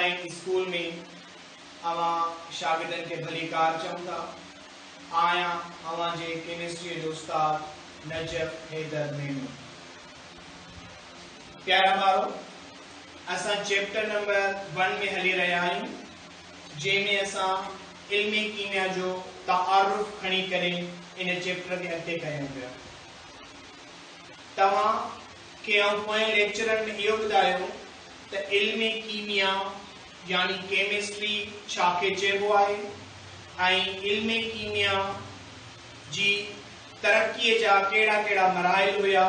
Online school ۾ اوهان شاگردن کي ڀليڪار چئون ٿا. آهيان اوهان جي ڪيمسٽريء جو استاد نجف حيدر ميمڻ. پيارا ٻارو، اسان چيپٽر نمبر ون ۾ هلي رهيا آهيون، جنهن ۾ اسان علم ڪيميا جو تعارف کڻي ڪري ان چيپٽر کي اڳتي ڪيون پيا. توهان کي آئون پوئين ليڪچرن ۾ اهو ٻڌايو ته علم ڪيميا يعني ڪيمسٽري ڇا کي چئبو آهي ۽ علم ڪيميا جي ترقيء جا ڪهڙا ڪهڙا مراحل هيا،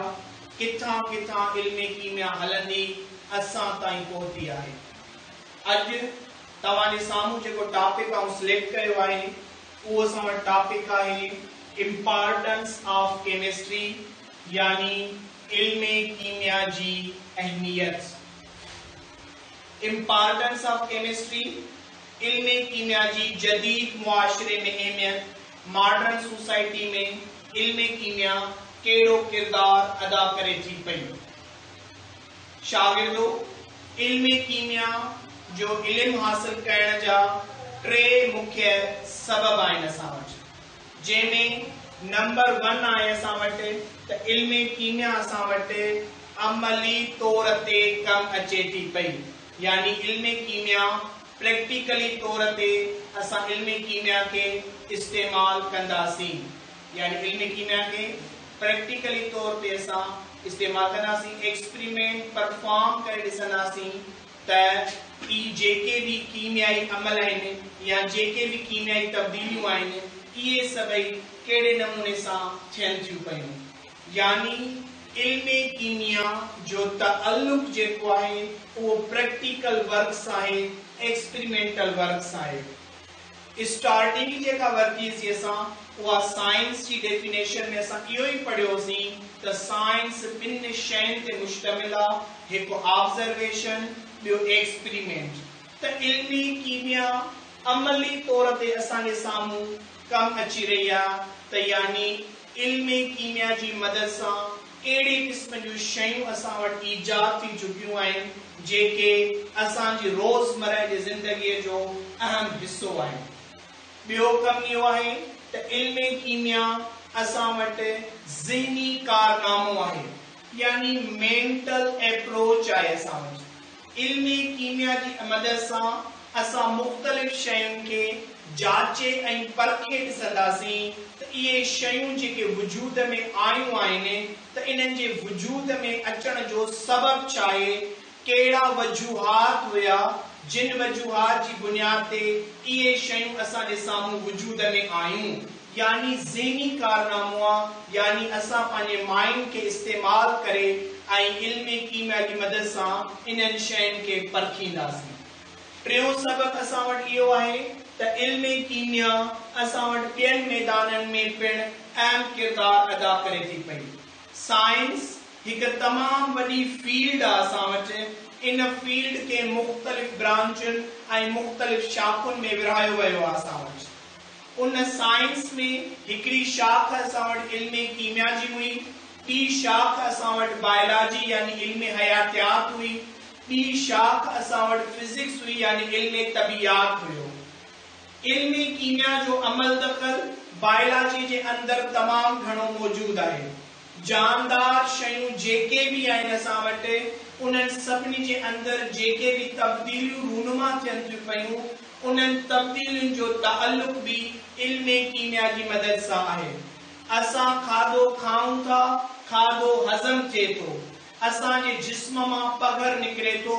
ڪٿان ڪٿان علم ڪيميا هلندي اسان تائين پهتي آهي. اڄ توهان جي سامهون جيڪو ٽاپڪ آئون سليڪٽ ڪيو آهي اهو اسان وٽ ٽاپڪ آهي امپارٽنس آف ڪيمسٽري يعني علم ڪيميا جي اهميت. امپارٽنس آف ڪيمسٽري، علم ڪيميا جي جديد معاشري ۾ اهميت، ماڊرن سوسائٽي ۾ علم ڪيميا ڪهڙو ڪردار ادا ڪري ٿي پئي. شاگردو! علم ڪيميا جو علم حاصل ڪرڻ جا ٽي مکيه سبب آهن اسان وٽ، جنهن ۾ نمبر ون آهي اسان وٽ ته علم ڪيميا اسان وٽ عملي طور تي ڪم اچي ٿي پئي يعني علم ڪيميا پريڪٽيڪلي طور تي اسان علم ڪيميا کي استعمال ڪنداسين يعني علم ڪيميا کي پريڪٽيڪلي طور تي اسان استعمال ڪنداسين ايڪسپريمينٽ پرفارم ڪري ڏسنداسين ته اهي جيڪي به ڪيميائي عمل آهن يا جيڪي به ڪيميائي تبديليون آهن اهي سڀئي ڪهڙي نموني سان ٿين ٿيون پيون. يعني علم ڪيميا جو تعلق جيڪو آهي اهو پريڪٽيڪل ورڪ سان آهي، ايڪسپريمينٽل ورڪ سان آهي. اسٽارٽنگ ئي جيڪا ورتي سي اسان اها سائنس جي ڊيفينيشن ۾ اسان اهو ئي پڙهيوسين ته سائنس ٻن شين تي مشتمل آ، هڪ آبزرويشن ٻيو ايڪسپريمينٽ. ته علمي ڪيميا عملي طور تي اسان جي سامهون ڪم اچي رهي آ ته يعني علم ڪيميا جي مدد سان اهڙي قسم جون شيون اسان وٽ ايجاد ٿي چڪيون آهن جيڪي اسان جي روزمره جي زندگيء جو اهم حصو آهن. ٻيو ڪم اهو آهي ته علم ڪيميا اسان وٽ ذهني ڪارنامو آهي يعني مينٽل ايپروچ آهي اسان وٽ. علم ڪيميا جي مدد سان اسان مختلف شين کي جاچي ۽ پرکي ڏسنداسين ته اهي شيون جيڪي وجود ۾ آيون آهن ته انهن جي وجود ۾ اچڻ جو سبب ڇاهي، ڪهڙا وجوهات هيا جن وجوهات جي بنياد تي اهي شيون اسان جي سامهون وجود ۾ آيون. يعني ذهني ڪارنامو آ يعني اسان پنهنجي مائنڊ کي استعمال ڪري ۽ علم ڪيميا جي مدد سان انهن شين کي پرکينداسين. ٽيون سبق اسان وٽ اهو آهي ته علم ڪيميا اسان وٽ ٻين ميدانن ۾ پڻ اهم ڪردار ادا ڪري ٿي پئي. سائنس هڪ تمام وڏي فيلڊ آ اسان وٽ ان فيلڊ کي مختلف برانچن ۽ مختلف شاخن ۾ ورهايو ويو آ اسان وٽ. ان سائنس ۾ هڪڙي شاخ اسان وٽ علم ڪيميا جي هئي، ٻي شاخ اسان وٽ بائلاجي يعني علم حياتيات هئي، ٻي شاخ اسان وٽ فزڪس هئي يعني علم طبيعات هيو. علم ڪيميا جو عمل دخل بائلاجي جي اندر تمام گهڻو موجود آهي. جاندار شيون جيڪي به آهن اسان وٽ انهن سڀني جي اندر جيڪي به تبديليون رونما ٿين ٿيون پيون انهن تبديلين جو تعلق به علم ڪيميا جي مدد سان آهي. اسان کاڌو کائون ٿا، کاڌو هضم ٿئي ٿو، اسان جي جسم مان پگهر نڪري ٿو،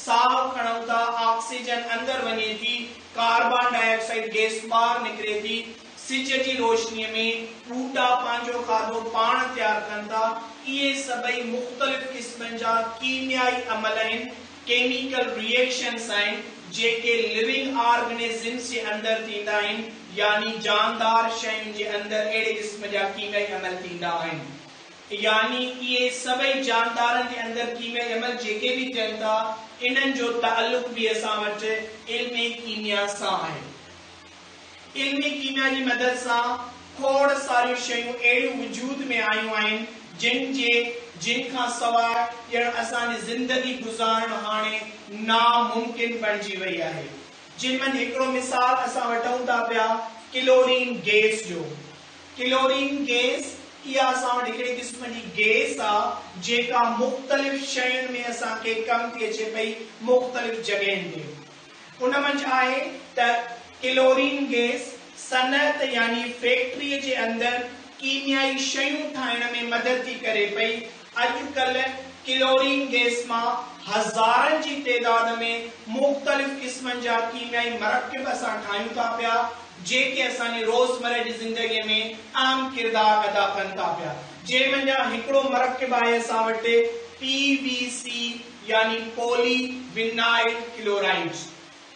ساهه کڻون ٿا، آڪسيجن اندر وڃي ٿي، ڪاربان ڊاء آڪسائيڊ گئس ٻاهر نڪري ٿي، سج جي روشنيء ۾ ٻوٽا پنهنجو کاڌو پاڻ تيار ڪن ٿا. اهي سڀئي مختلف قسمن جا ڪيميائي عمل آهن، Chemical Reactions، آهن، جيڪي Living Organisms جي اندر ٿيندا آهن، يعني جاندار شين جي اندر اهڙي قسم جا ڪيميائي عمل ٿيندا آهن. يعني اهي سڀئي جاندارن جي اندر ڪيميائي عمل جيڪي به ٿين ٿا، انهن جو تعلق به اسان وٽ علم ڪيميا سان آهي. علم ڪيميا جي مدد سان کوڙ ساريون شيون اهڙيون وجود ۾ آيون آهن جن جي جن کان سواء ڄڻ اسان جي زندگي گذارڻ هاڻي ناممڪن بڻجي وئي آهي. جن مان هڪڙو مثال اسان وٺون ٿا پيا ڪلورين گيس جو. ڪلورين گيس اها اسان وٽ هڪڙي قسم جي گيس آ جيڪا مختلف شين ۾ اسان کي ڪم ٿي اچي پئي مختلف جڳهين تي. ان منجهه آهي ته ڪلورين گيس صنعت يعني فيڪٽري جي اندر ڪيميائي شيون ٺاهڻ ۾ مدد ٿي ڪري پئي. اڄ ڪلهه ڪلورين گيس مان هزارن جي تعداد ۾ مختلف قسمن جا ڪيميائي مرڪب اسان ٺاهيون ٿا پيا جيڪي اسان جي روزمره جي زندگي ۾ اهم ڪردار ادا ڪن ٿا پيا. جنهن منجهان هڪڙو مرڪب آهي اسان وٽ پي وي سي يعني poly vinyl chloride,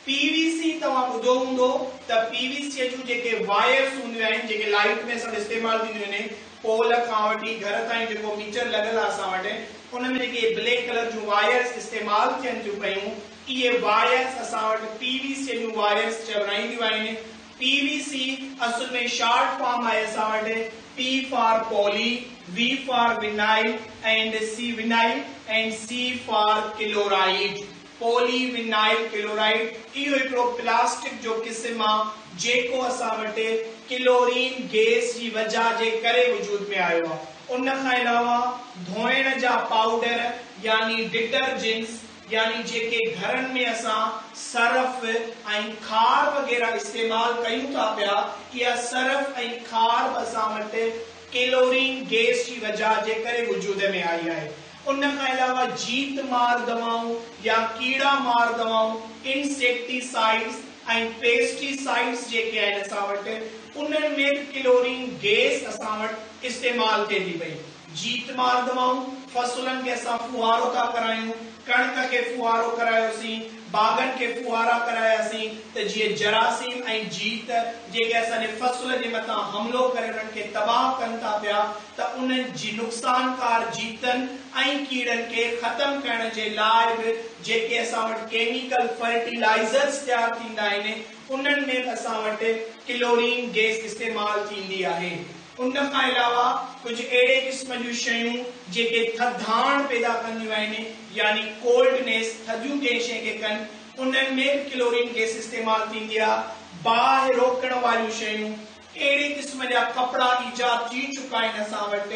P V C, توهان ٻڌو هوندو ته پي وي سي جون جيڪي وائرس هونديون آهن جيڪي لائيٽ ۾ اسان وٽ استعمال ٿينديون آهن پول کان وٺي گهر تائين جيڪو ميٽر لڳل آهي اسان وٽ ان ۾ جيڪي بليڪ ڪلر جون وائرس استعمال ٿين ٿيون پيون اهي وائرس اسان وٽ پي وي سي جون وائرس چورائينديون آهن. پي وي سي اصل ۾ شارٽ فارم آهي اسان وٽ P for poly, V for vinyl and C vinyl and C for chloride, poly vinyl chloride اهو هڪڙو پلاسٽڪ جو قسم آ جيڪو اسان وٽ ڪلورين گيس جي وجه جي ڪري وجود ۾ آيو آ. ان کان علاوه ڌوئڻ جا پائوڊر يعني ڊٽرجنٽس يعني جيڪي گهرن ۾ اسان سرف ۽ کار وغيره استعمال ڪيون ٿا پيا، اها سرف ۽ کار به اسان وٽ ڪلورين گيس جي وجه جي ڪري وجود ۾ آئي آهي. ان کان علاوه جيت مار دوائون يا ڪيڙا مار دوائون، انسيڪٽيسائيڊز ۽ پيسٽيسائيڊز جيڪي آهن اسان وٽ، انهن ۾ به ڪلورين گيس اسان وٽ استعمال ٿئي ٿي پئي. جيت مار دوائون، فصلن کي اسان ڦوهارو ٿا ڪرايون، ڪڻڪ کي ڦوهارو ڪرايوسين، باغن کي ڦوهارا ڪراياسين ته جيئن جراثيم ۽ جيت جيڪي اسان جي فصل جي مٿان حملو ڪري انهن کي تباهه ڪن ٿا پيا ته انهن جي نقصانڪار جيتن ۽ ڪيڙن کي ختم ڪرڻ جي لاء به جيڪي اسان وٽ ڪيميڪل فرٽيلائيزرز تيار ٿيندا آهن انهن ۾ به اسان وٽ ڪلورين گيس استعمال ٿيندي آهي. ان کان علاوه ڪجهه اهڙي قسم جون شيون جيڪي ٿڌاڻ پيدا ڪنديون آهن يعني ڪولڊنيس ٿڌيون ڪنهن شيء کي ڪن انهن ۾ به ڪلورين گيس استعمال ٿيندي آهي. باهه روڪڻ واريون شيون اهڙي قسم جا ڪپڙا ايجاد ٿي چڪا آهن اسان وٽ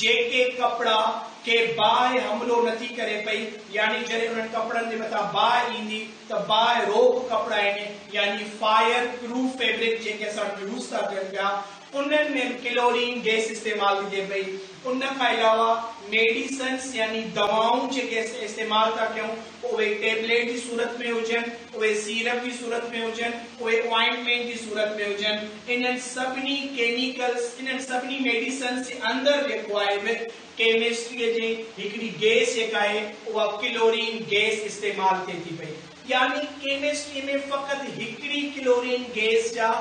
جيڪي ڪپڙا کي باهه حملو نٿي ڪري پئي يعني جڏهن انهن ڪپڙن جي مٿان باهه ايندي ته باهه روڪ ڪپڙا آهن يعني فائر پروف فيبرڪ جيڪي اسان وٽ يوز ٿا ٿين پيا انهن ۾ به ڪلورين گيس استعمال ٿي ٿئي پئي. ان کان علاوه ميڊيسنس يعني دوائون جيڪي اسين استعمال ٿا ڪيون پوء اهي ٽيبليٽ جي صورت ۾ هجن، اهي سيرپ جي صورت ۾ هجن، اهي آئنٽمينٽ جي صورت ۾ هجن، انهن سڀني ڪيميڪلس، انهن سڀني ميڊيسنس جي اندر جيڪو آهي به ڪيمسٽريء جي هڪڙي گيس جيڪا آهي اها ڪلورين گيس استعمال ٿئي ٿي پئي. يعني ڪيمسٽري ۾ فقط هڪڙي ڪلورين گيس جا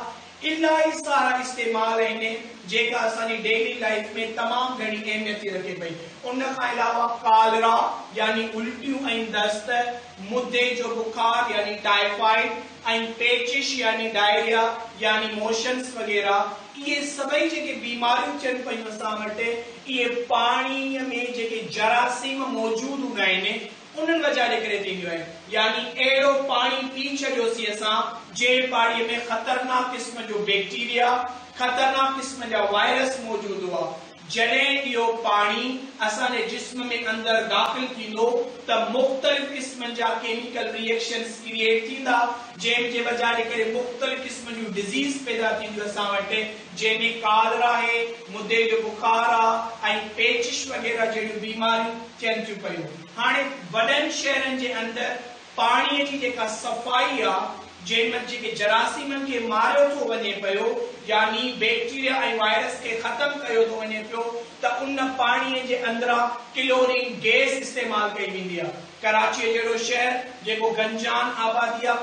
الاهي سارا استعمال آهن جيڪا اسان جي ڊيلي لائيف ۾ تمام گهڻي اهميت ٿي رکي پئي. ان کان علاوه ڪالرا يعني الٽيون ۽ دست، مدي جو بخار يعني ٽائيفائيڊ ۽ پيچش يعني ڊائريا يعني موشنس وغيره اهي سڀئي جيڪي بيماريون ٿين پيون اسان وٽ اهي پاڻي ۾ جيڪي جراثيم موجود هوندا آهن انهن وجهه جي ڪري ٿينديون آهن يعني اهڙو پاڻي پي ڇڏيوسين اسان جنهن پاڻي ۾ خطرناڪ قسم جو بيڪٽيريا، خطرناڪ قسم جا وائرس موجود هئا جڏهن اهو پاڻي اسان جي جسم ۾ اندر داخل ٿيندو ته مختلف قسمن جا ڪيميڪل ري ايڪشنز ڪريئيٽ ٿيندا جنهن جي وجهه جي ڪري مختلف قسم جون ڊزيز پيدا ٿينديون اسان وٽ جنهن ۾ ڪالرا آهي، مدي جو بخار آ ۽ پيچش وغيره جهڙيون بيماريون ٿين ٿيون پيون. هاڻي وڏن شهرن جي اندر پاڻي جي جيڪا صفائي آ جنهن مان جيڪي جراثيمن کي ماريو ٿو وڃي پيو يعني بيڪٽيريا ۽ وائرس کي ختم ڪيو ٿو وڃي پيو ته ان پاڻي جي اندران ڪلورين گيس استعمال ڪئي ويندي آ. ڪراچيء جهڙو شهر جيڪو گنجان آبادي آ،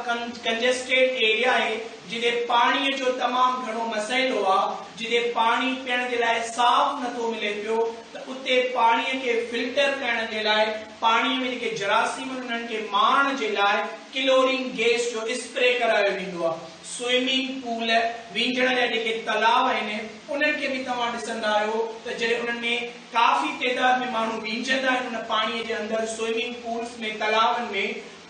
ڪنجسٽيڊ ايريا آهي، جتي پاڻيء جو تمام گهڻو مسئلو آ، جتي پاڻي پيئڻ جي لاء صاف نه ٿو ملي پيو ته اتي پاڻيء کي فلٽر ڪرڻ جي لاء پاڻيء ۾ جيڪي جراثيم آهن انهن کي مارڻ جي لاء ڪلورين گيس جو اسپري ڪرايو ويندو آ. سوئمنگ پول، وينجهڻ جا جيڪي تلاء آهن، انهن کي به توهان ڏسندا آهيو ته جڏهن انهن ۾ ڪافي تعداد ۾ ماڻهو وينجهندا آهن ان پاڻي جي اندر سوئمنگ پولز ۾ تلاون ۾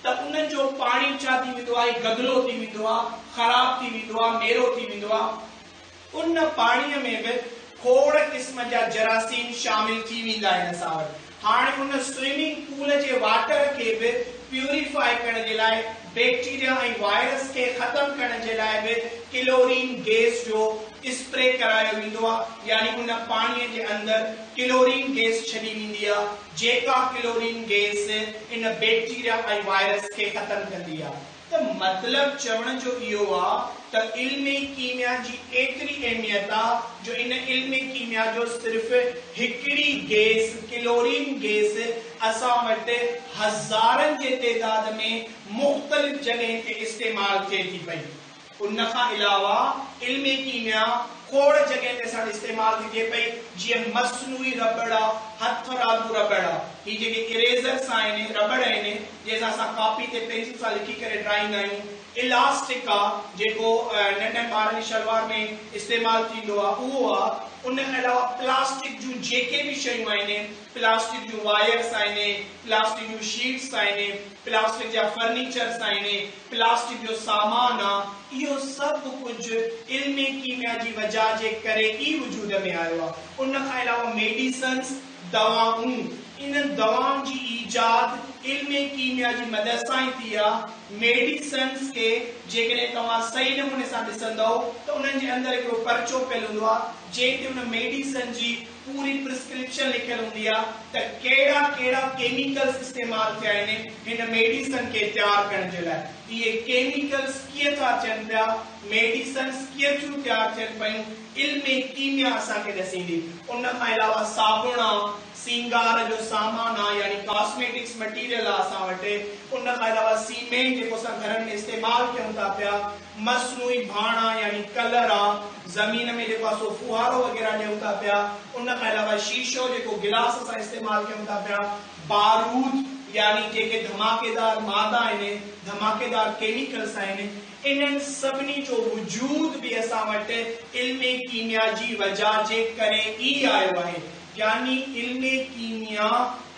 ته انهن جو پاڻي ڇا ٿي ويندو آهي گدلو ٿي ويندو آهي خراب ٿي ويندو آهي ميرو ٿي ويندو آهي ان پاڻي ۾ به کوڙ قسم جا جراثيم شامل ٿي ويندا آهن اسان وٽ هاڻي ان سوئمنگ پول جي واٽر کي به پيوريفائي ڪرڻ جي لاء بيڪٽيريا ۽ وائرس کي ختم ڪرڻ جي لاء به ڪلورين گيس جو اسپري ڪرايو ويندو آهي يعني ان پاڻي جي اندر ڪلورين گيس ڇڏي ويندي آهي جيڪا ڪلورين گيس ان بيڪٽيريا ۽ وائرس کي ختم ڪندي آهي. ته مطلب چوڻ جو اهو آ ته علم ڪيميا جي ايتري اهميت آ جو ان علم ڪيميا جو صرف هڪڙي گيس ڪلورين گيس اسان وٽ هزارن جي تعداد ۾ مختلف جڳهين تي استعمال ٿئي ٿي پئي. ان کان علاوه علم ڪيميا کوڙ جڳهين تي اسان وٽ استعمال ٿي ٿئي پئي جيئن مصنوعي رٻڙ آ، هٿرادو رٻڙ آ، هي جيڪي اريزرس آهن، رٻڙ آهن، جنهن سان اسان ڪاپي تي پينسل سان لکي ڪري ڊرائيندا آهيون، الاسٽڪ آ جيڪو ننڍن ٻارن جي شلوار ۾ استعمال ٿيندو آ اهو آ، ان کان علاوه پلاسٽڪ جون جيڪي به شيون آهن، پلاسٽڪ جون وائرس آهن، پلاسٽڪ جون شيٽس آهن، پلاسٽڪ جا فرنيچرس آهن، پلاسٽڪ جو سامان آ، اهو سڀ ڪجهه علم ڪيميا جي وجهه جي ڪري ئي وجود ۾ آيو آ. ان کان علاوه ميڊيسنس، دوائون، انهن دوائن جي ايجاد علم ڪيميا جي مدد سان ئي ٿي آ. ميڊيسنس کي جيڪڏهن توهان صحيح نموني سان ڏسندؤ ته انهن جي اندر هڪڙو پرچو پيل هوندو آ، جنهن تي ان ميڊيسن جي پوري پرسڪرپشن لکيل هوندي آ ته ڪهڙا ڪهڙا ڪيميڪلز استعمال ٿيا آهن هن ميڊيسن کي تيار ڪرڻ جي لاء اهي ڪيميڪلز ڪيئن ٿا ٿين پيا ميڊيسنز ڪيئن ٿيون تيار ٿين پيون علم ڪيميا اسان کي ڏسيندي ان کان علاوه صابڻ آ سينگار جو سامان آ يعني ڪاسميٽڪس مٽيريل آ اسان وٽ ان کان علاوه سيمينٽ جيڪو اسان گهرن ۾ استعمال ڪيون ٿا پيا مصنوعي ڀاڻ آ يعني ڪلر آ، زمين ۾ جيڪو آ سو ڦوهارو وغيره ڏيون ٿا پيا، ان کان علاوه شيشو جيڪو گلاس اسان استعمال ڪيون ٿا پيا، بارود يعني جيڪي ڌماڪيدار مادا آهن، ڌماڪيدار ڪيميڪلس آهن، انهن سڀني جو وجود به اسان وٽ علم ڪيميا جي وجه جي ڪري ئي آيو آهي. يعني علم ڪيميا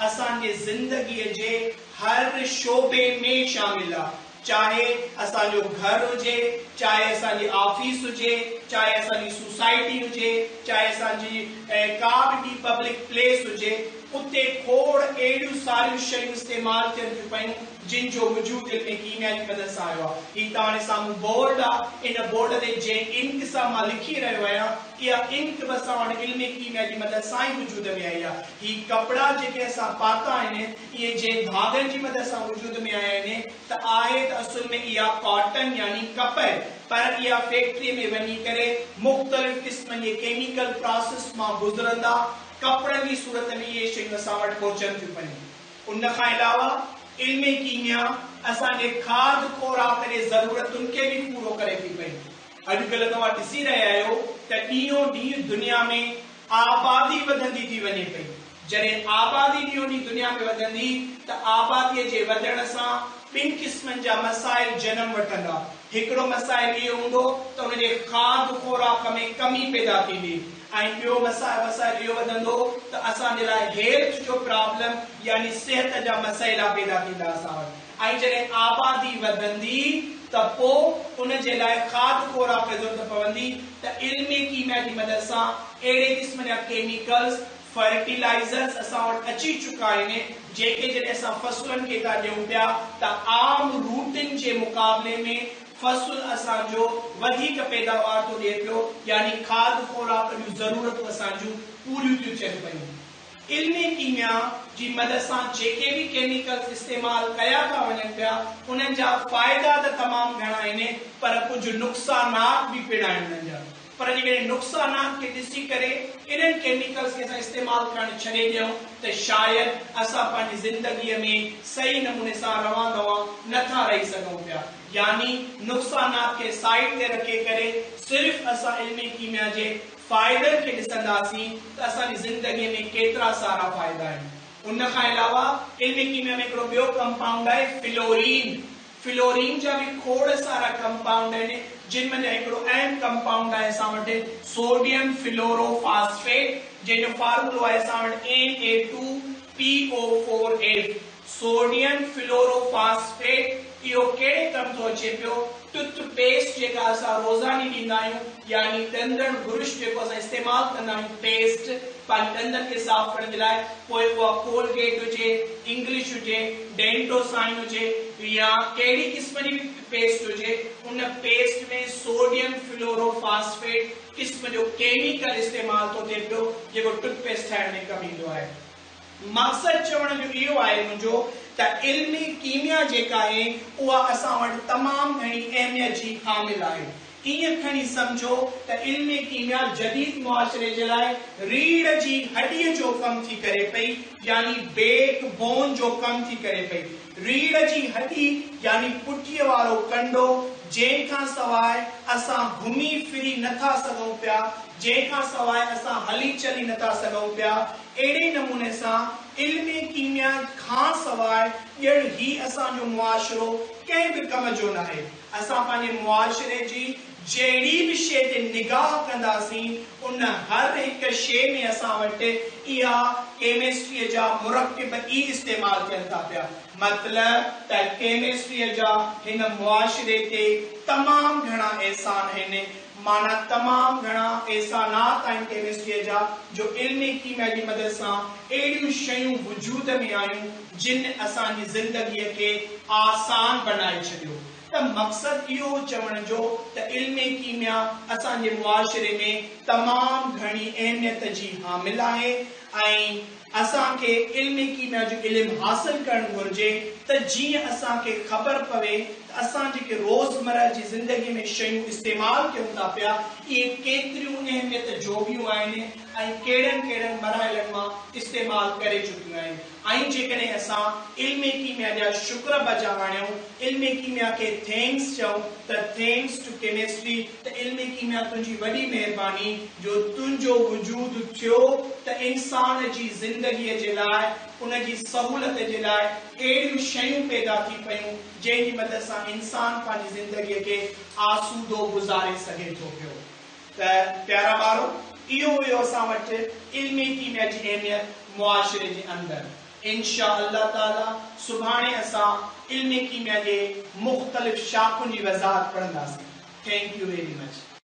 اسان جي زندگي جي هر شعبي ۾ شامل آ. چاهي اسان جو گهر هجي، چاهي اسان جي آفيس هجي، چاهي اسان جي سوسائٽي هجي، چاهي اسان جي ڪا به ٻي پبلڪ پليس هجي، اتي کوڙ اهڙيون ساريون شيون استعمال ٿين ٿيون پيون، جن جو وجود علم ڪيميا جي مدد سان آيو آهي. هي توهان جي سامهون بورڊ آهي، ان بورڊ تي جنهن انڪ سان مان لکي رهيو آهيان، اها انڪ به اسان وٽ علم ڪيميا جي مدد سان ئي وجود ۾ آئي آهي. هي ڪپڙا جيڪي اسان پاتا آهن، اهي جنهن ڌاڳن جي مدد سان وجود ۾ آيا آهن ته آهي ته اصل ۾ اها ڪاٽن يعني ڪپهه پر اها فيڪٽري ۾ وڃي ڪري مختلف قسمن جي ڪيميڪل پراسيس مان گذرندا ڪپڙن جي صورت ۾ اهي شيون اسان وٽ پهچن ٿيون پيون. ان کان علاوه علم ڪيميا اسان جي کاڌ خوراڪ جي ضرورتن کي به پورو ڪري ٿي پئي. اڄڪلهه توهان ڏسي رهيا آهيو ته ڏينهون ڏينهن دنيا ۾ آبادي وڌندي ٿي وڃي پئي. جڏهن آبادي ڏينهون ڏينهن دنيا ۾ وڌندي ته آباديء جي وڌڻ سان ٻن قسمن جا مسائل جنم وٺندا. هڪڙو مسائل اهو هوندو ته ان جي کاڌ خوراڪ ۾ ڪمي پيدا ٿيندي ۽ ٻيو مسائل اهو وڌندو ته اسان جي لاء هيلٿ جو پرابلم يعني صحت جا مسئلا پيدا ٿيندا اسان وٽ ۽ جڏهن آبادي وڌندي ته پوء ان جي لاء کاڌ خوراڪ جي ضرورت پوندي ته علم ڪيميا جي مدد سان اهڙي قسم جا ڪيميڪلز فرٽيلائيزرز اسان وٽ اچي چڪا آهن جيڪي جڏهن اسان فصلن کي ٿا ڏيون پيا ته عام روٽين جي مقابلي ۾ فصل اسان جو وڌيڪ پيداوار ٿو ڏئي پيو يعني کاڌ خوراڪ جون ضرورتون اسان جون پوريون ٿيون ٿين پيون. علم ڪيميا جي مدد سان جيڪي به ڪيميڪلز استعمال ڪيا ٿا وڃن پيا انهن جا فائدا ته تمام گهڻا آهن پر ڪجهه نقصانات به پڻ آهن انهن جا. پر جيڪڏهن نقصانات کي ڏسي ڪري انهن ڪيميڪلز کي اسان استعمال ڪرڻ ڇڏي ڏيون ته شايد اسان پنهنجي زندگيء ۾ صحيح نموني سان روان دوان نه ٿا رهي سگهون پيا. يعني نقصانات کي سائيڊ تي رکي ڪري صرف اسان علم ڪيميا جي فائدن کي ڏسنداسين ته اسان جي زندگيء ۾ ڪيترا سارا فائدا آهن. ان کان علاوه علم ڪيميا ۾ هڪڙو ٻيو ڪمپائونڊ آهي فلورين. فلورين جا به کوڙ سارا ڪمپائونڊ آهن جن منجهان هڪڙو اهم ڪمپائونڊ آهي اسان وٽ سوڊيم فلورو فاسفيٽ جنهن جو فارمولو آهي اسان وٽ Na2PO4F sodium fluoro phosphate اهو ڪهڙي ڪم ٿو اچي پيو؟ ٽوٿ پيسٽ جيڪا اسان روزاني ڏيندا آهيون يعني ڏندڻ برش جيڪو اسان استعمال ڪندا آهيون پيسٽ پنهنجي ڏندن کي صاف ڪرڻ جي لاء پوء اها ڪولگيٽ هجي انگلش هجي ڊينٽوسائن هجي يا ڪهڙي قسم جي به پيسٽ هجي ان پيسٽ ۾ سوڊيم فلورو فاسفيٽ قسم جو ڪيميڪل استعمال ٿو ٿئي پيو جيڪو ٽوٿ پيسٽ ٺاهڻ ۾ ڪم ايندو آهي. مقصد چوڻ جو اهو آهي منهنجو ته علم ڪيميا جيڪا آهي اها اسان وٽ تمام گهڻي اهميت جي حامل آهي. ائين کڻي سمجهو ته علم ڪيميا جديد معاشري جي لاء ريڙهه جي هڏيء جو ڪم ٿي ڪري پئي يعني بيڪ بون جو ڪم ٿي ڪري پئي. ريڙهه جي هڏي يعني پٺيء وارو ڪنڊو جنهن کان سواء اسان گهمي ڦري نه ٿا سگهون پيا، جنهن کان سواء اسان هلي چلي نه ٿا سگهون پيا، اهڙي نموني سان علم ڪيميا کان سواء ڄڻ هي اسان جو معاشرو ڪنهن به ڪم جو ناهي. اسان پنهنجي معاشري جي جهڙي به شيء تي نگاهه ڪنداسين ان هر هڪ شيء ۾ اسان وٽ اها ڪيمسٽريء جا مرڪب ئي استعمال ٿين ٿا پيا. مطلب ته ڪيمسٽريء جا هن معاشري تي تمام گهڻا احسان آهن. معنيٰ تمام گهڻا احسانات آهن ڪيمسٽريء جا جو علم ڪيميا جي مدد سان اهڙيون شيون وجود ۾ آيون جن اسان جي زندگيء کي آسان بنائي ڇڏيو ته مقصد اهو چوڻ جو ته علم ڪيميا اسان جي معاشري ۾ تمام گهڻي اهميت جي حامل آهي ۽ اسان کي علم ڪيميا جو علم حاصل ڪرڻ گهرجي ته جيئن اسان کي خبر پوي ته اسان جيڪي روزمره جي زندگي ۾ شيون استعمال ڪيون ٿا پيا اهي ڪيتريون اهميت جوڳيون آهن ۽ ڪهڙن ڪهڙن مراحلن مان استعمال ڪري چڪيون آهن ۽ جيڪڏهن اسان علم ڪيميا جا شڪر بجا آڻيون علم ڪيميا کي thanks چئون ته thanks two chemistry ته علم ڪيميا تنهنجي وڏي مهرباني جو تنهنجو وجود ٿيو ته انسان جي زندگيء جي لاء ان جي سهولت جي لاء اهڙيون شيون پيدا ٿي پيون جنهن جي مدد سان انسان پنهنجي زندگيء کي آسودو گذاري سگهي ٿو پيو ته پيارا ٻارو اهو هيو اسان وٽ علم ڪيميا جي اهميت معاشري جي اندر. انشاء الله تعالي سڀاڻي اسان علم ڪيميا جي مختلف شاخن جي وضاحت پڙهنداسين. Thank you very much.